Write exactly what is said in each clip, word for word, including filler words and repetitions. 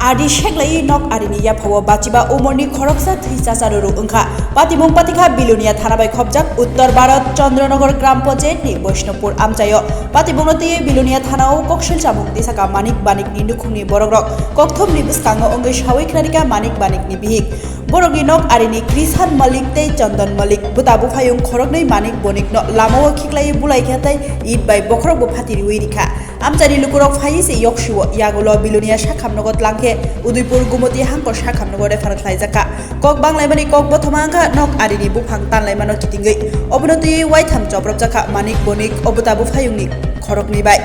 Adi seklaiwi nok arini yaphao bachiba umorni khoroksa thwi chacharuru wngkha. Patimung patikha Bilonia thana bai khopjak Uttor Bharat Chandranagor Gram Panchayat ni Vaishnopur amchaio. Patimungno twiwi Bilonia thanao koksil chamung tisaka Manik Banikni nukhungni borokrok kokthumni bwskango wngwi sawi khnarikha Manik Banikni bihik. Borokni nok arini Krishan Malik tei Chandan Malik bwta buphayung khoroknwi Manik Bonikno lamao khiklaiwi bulaikha tei it bai bokhorokbo phatiriwi rikha. Amchaini lukurok phaiwi se yoksio yagulo Bilonia sakhamnogo tlangkhe Udaipur Gumoti hangkor sakhamnogo refer khlaijakha. Kok banglaimani kok bothoma wngkha nok arini buphang tanlaimano kitingwi. Obono twiwi waitham chopropjakha Manik Bonik o bwta buphayungni khoroknwi bai.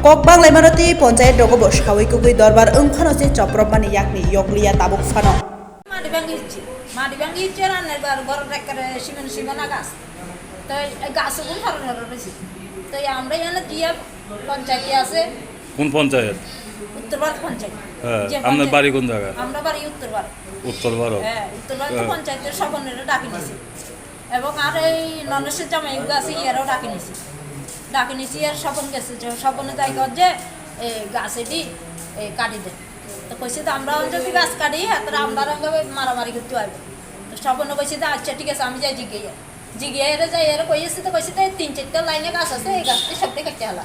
Kok banglaimano twiwi ponchayat rogobo sawi kugwi dorbar wngphano se chopropmani yakni yokliya tabuk phano. Madi bangi hicche, madi bangi hicche ranne bar gor ekkere simen simena gas. Tei gas gun haro haro resi. Tei amra yana diya panchayat ase. কোন পঞ্চায়েত? উত্তর ভারত পঞ্চায়েত। হ্যাঁ, যে আপনার পঞ্চায়েত। বাড়ি কোন জায়গায়? আমরা বাড়ি উত্তর ভারত। উত্তর ভারত। হ্যাঁ, উত্তর ভারত হ্যাঁ। পঞ্চায়েতের সভানেরা ডাকি নিছি। এবং আর এই ননেশের জামাই এগুলো আছে, ইয়ারাও ডাকি নিছি। ডাকি নিছি, এর স্বপন গেছে, যে স্বপনে যাই কর যে, এই গাছ এটি, এই কাটি দে। তো কইছে তো আমরা যদি গাছ কাটি, তাহলে আমরা রঙে মারামারি করতে পারবো। তো স্বপনে কইছে যে, "আচ্ছা, ঠিক আছে, আমি যাই জিজ্ঞেস।" জিজ্ঞেস এরে যাই, এরে কইছে তো কইছে তো, "এই তিন চারটা লাইনে গাছ আছে, এই গাছ তো সবটাই কাটতে হলা।"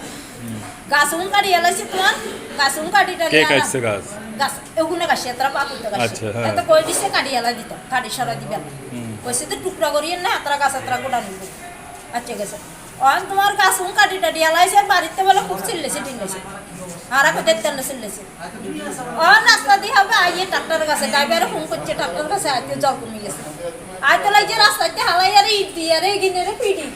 গাছ উন কাটি এলাইছে তোমার, গাছ উন কাটি টাটি কে আলা। কাটছে গাছ? গাছ এগুনে কাটছে, তারা পাকুতে কাটছে। আচ্ছা, হ্যাঁ। এত কই দিছে কাটি এলা দিত, কাটি সরা দিবে না। হুম। কইছে তো টুকরা করিয়ে না, তারা গাছ তারা গোটা নিব। আচ্ছা, গেছে। অন তোমার গাছ উন কাটি টাটি এলাইছে, বাড়িতে বলে খুব চিল্লেছে টিল্লেছে। আর কত তেল চিল্লেছে। অন রাস্তা দিয়ে হবে, আইয়ে ট্রাক্টর গাছে, ড্রাইভারে ফোন করছে, ট্রাক্টর গাছে আইতে জল কমে গেছে। আইতে লাগছে রাস্তাতে হালাই আর ইট দিয়ে, আর এগিয়ে রে পিডি।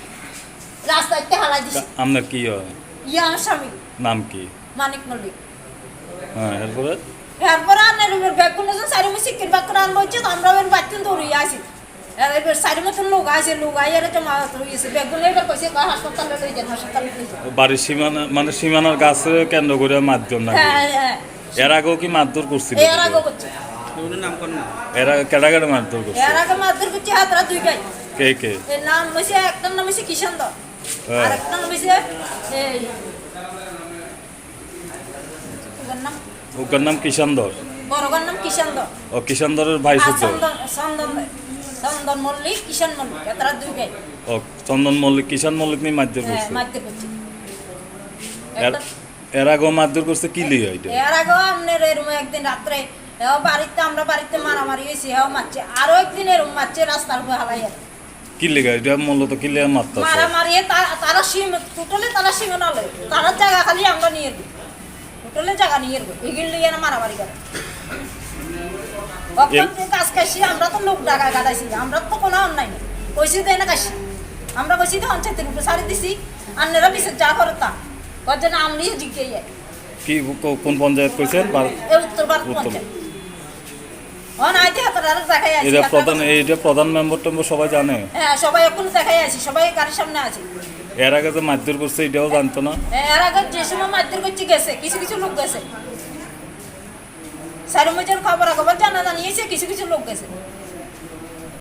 রাস্তাতে হালাই দিছে। আপনার কি হয়? ইয়া, আমার স্বামী। নাম কি? মানিক মল্লিক। হ্যাঁ, এরপরে? এরপরে আপনার এবার বেগুন এসে চারি মাসে কিনবা করে আনবো হচ্ছে, তো আমরা ওর বাচ্চা দৌড়িয়ে আসি। আর এবার চারি মাসের লোক আসে, লোক আইয়ারে জমা হয়ে গেছে। বেগুন এবার কইছে, "গা হাসপাতালে লই যান, হাসপাতালে লই যান।" বাড়ির সীমানা, মানে সীমানার গাছে কেন্দ্র করে মারধর নাকি? হ্যাঁ, হ্যাঁ। এর আগেও কি মারধর করছিল এর এদিকে? আগেও করছে। এরা কেডা কেডা মারধর করছে? এর আগে মারধর করছে হাতরা দুই ভাই। কে কে? এর নাম হইছে, একটার নাম হইছে কিষান দা। হ্যাঁ। আর একটা নাম হইছে, এই, ওর নাম? ওর নাম কিষান দর। বড়গর নাম কিষান দর। ও, কিষান দরের ভাই আর শুদ্ধ। চন্দন, চন্দন, চন্দন মল্লিক, কিষান মল্লিক, এতারা দুই ভাই। ও, চন্দন মল্লিক, কিষান মল্লিক নিয়ে মারধর হ্যাঁ, করছে। মারধর করছে। এর, একটা এর আগেও মারধর করছে, কি লিয়ে এটা? এর আগেও আপনার এরম একদিন রাত্রে, এও বাড়িতে, আমরা বাড়িতে মারামারি হয়েছে, এও মারছে। আরো একদিন এরম মারছে রাস্তার উপরে হালাইয়া। কি লেগা? এটা মূলত কি লেগা মারতাছে? মারামারি, তা-, তারা সীম-, টোটালি তারা সীমানা লয়। তারা জায়গা খালি আমরা নিয়ে এরবো। টোটালি জায়গা নিয়ে এরবো। এগুলো নিয়ে না মারামারি করে। অখন এ- যে কাজ কাশি, আমরা তো লোক ডাকা গাদাইছি, আমরা তো কোনো অন্যায় নেই। কইছি তো এনে কাশি। আমরা কইছি তো পঞ্চায়েতের উপরে ছাড়ি দিছি, আন্নেরা বিশেষ যা করে তা। কর যেন আমলি জিজ্ঞে ইয়ে। কি, কো-, কোন পঞ্চায়েত কইছেন? ভারত এ উত্তর ভারত উত্তর। পঞ্চায়েত। অন আইতে হাতে রাখা দেখাই আছি, এটা হাতে প্রধান, রাখা। এইটা প্রধান মেম্বার টেম্বার সবাই জানে? হ্যাঁ, সবাই এখন দেখাই আছি, সবাই গাড়ির সামনে আছে। এর আগে যে মারধর করছে, এটাও জানতো না? হ্যাঁ, এর আগে যে সময় মারধর করছে গেছে, কিছু কিছু লোক গেছে। সাইরুমুজের খবর খবর জানা জানিয়েছে, কিছু কিছু লোক গেছে।